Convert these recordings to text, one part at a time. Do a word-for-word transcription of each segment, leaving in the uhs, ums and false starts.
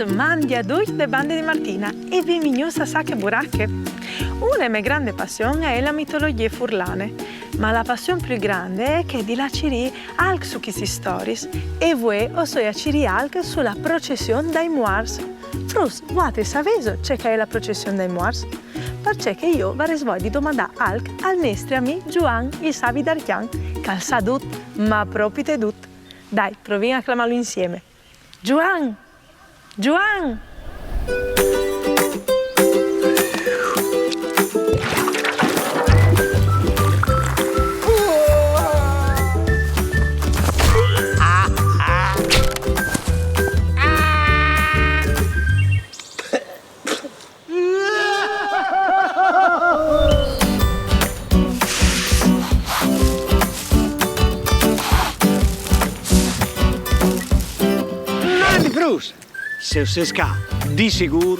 Mandi a ducj de bande di Martina e benvignûts a Sache Burache. Une mê grande passion e je la mitologjie furlane, ma la passion plui grande e je chê di lâ a cirî alc su chestis storiis, e vuê o soi a cirî alc su la procession dai muarts. Fruts, vualtris savêso ce che e je la procession dai muarts? Parcè che jo o varès voie di domandâ alc al nestri amì Zuan, il savi d'Arcjan, che al sa dut, ma propit dut. Dai, provìn a clamâlu insiemi. Zuan! Zuan! Mandi fruts! Se o sês ca, di sigûr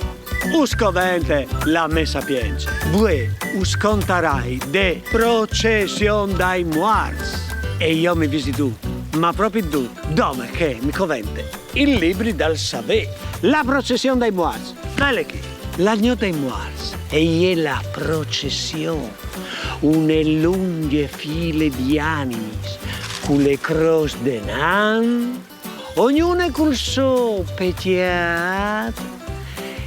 us covente la mê sapience. Vuê us contarai de procession dai muarts. E jo mi visi dut, ma propit dut, dome che mi covente il libri dal savê. La procession dai muarts, vele chi. La gnot dai muarts e je la procession, une lungje file di animis, cu le crôs denant, ognune cul so pecjât,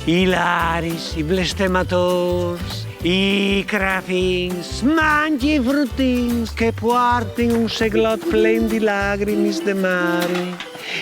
i laris, i blestematôrs, i crafins, ma ancje i frutins che puartin un seglot plen di lagrimis de mari.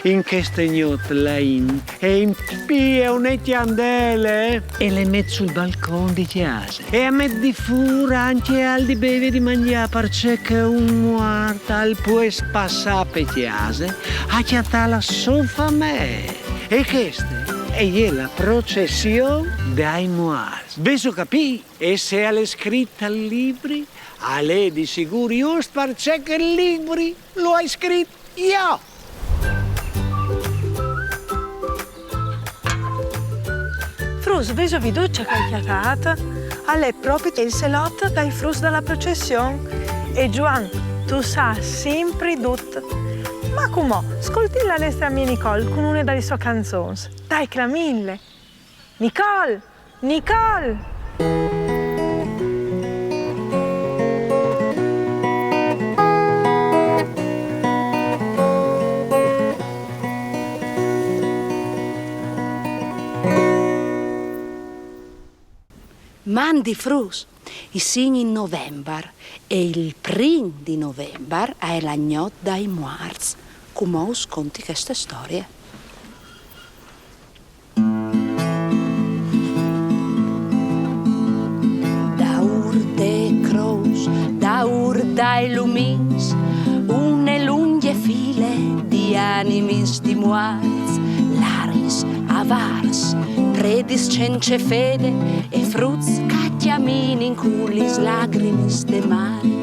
In cheste gnot la int e impie une cjandele e le met sul balcon di cjase. E a met di fûr ancje alc di bevi e di mangjâ, parcè che un muart al pues passâ pe cjase a cjatâ la sô famee. E cheste e je la procession dai muarts. Vêso capît? E se al è scrit tal libri, al è di sigûr just parcè che il libri lu ai scrit jo! Fruts, vêso viodût ce che o ai cjatât? Al è propit il selot dai fruts da la procession. E Zuan, tu sâs simpri dut. Ma cumò, scoltìn la nestre amie Nicole cun une da lis sôs canzons. Dai, clamìnle! Nicole! Nicole! Mandi fruts, i sin in Novembar e il prin di Novembar e je la gnot dai muarts. Cumò us conti cheste storie. Daûr de crôs, daûr dai lumins, une lungje file di animis di muarts, laris, avars, predis cence fede e fruts che a cjaminin cu lis lagrimis de mari.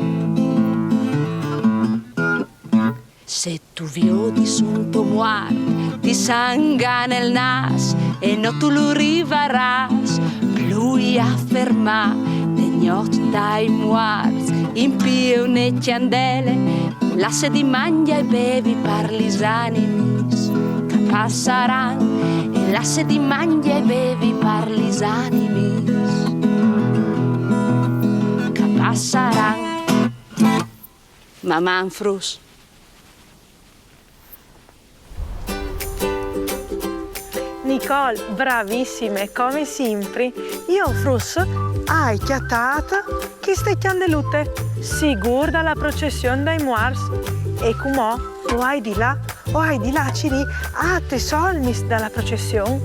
Se tu viodis un to muart di sanga nel nâs e no tu lu rivarâs plui a fermâ, de gnot dai muarts impie une cjandele, lasse di mangjâ e bevi par lis animis che a passaran, e lasse di mangjâ e bevi par lis animis che a passaran. Maman fruts. Nicole, bravissime, come simpri. Jo fruts o ai cjatât cheste cjandelute, sigûr da la procession dai muarts. E cumò o ai di lâ, o ai di lâ a cirî altris olmis da la procession.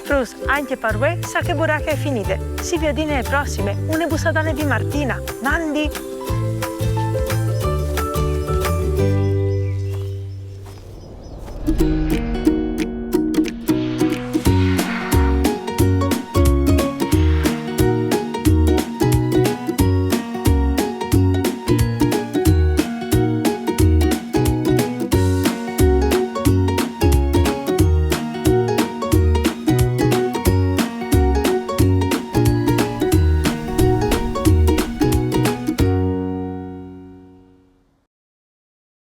Fruts, ancje par vuê Sache Burache e je finide. Si viodìn ae prossime, une bussadone di Martina. Mandi!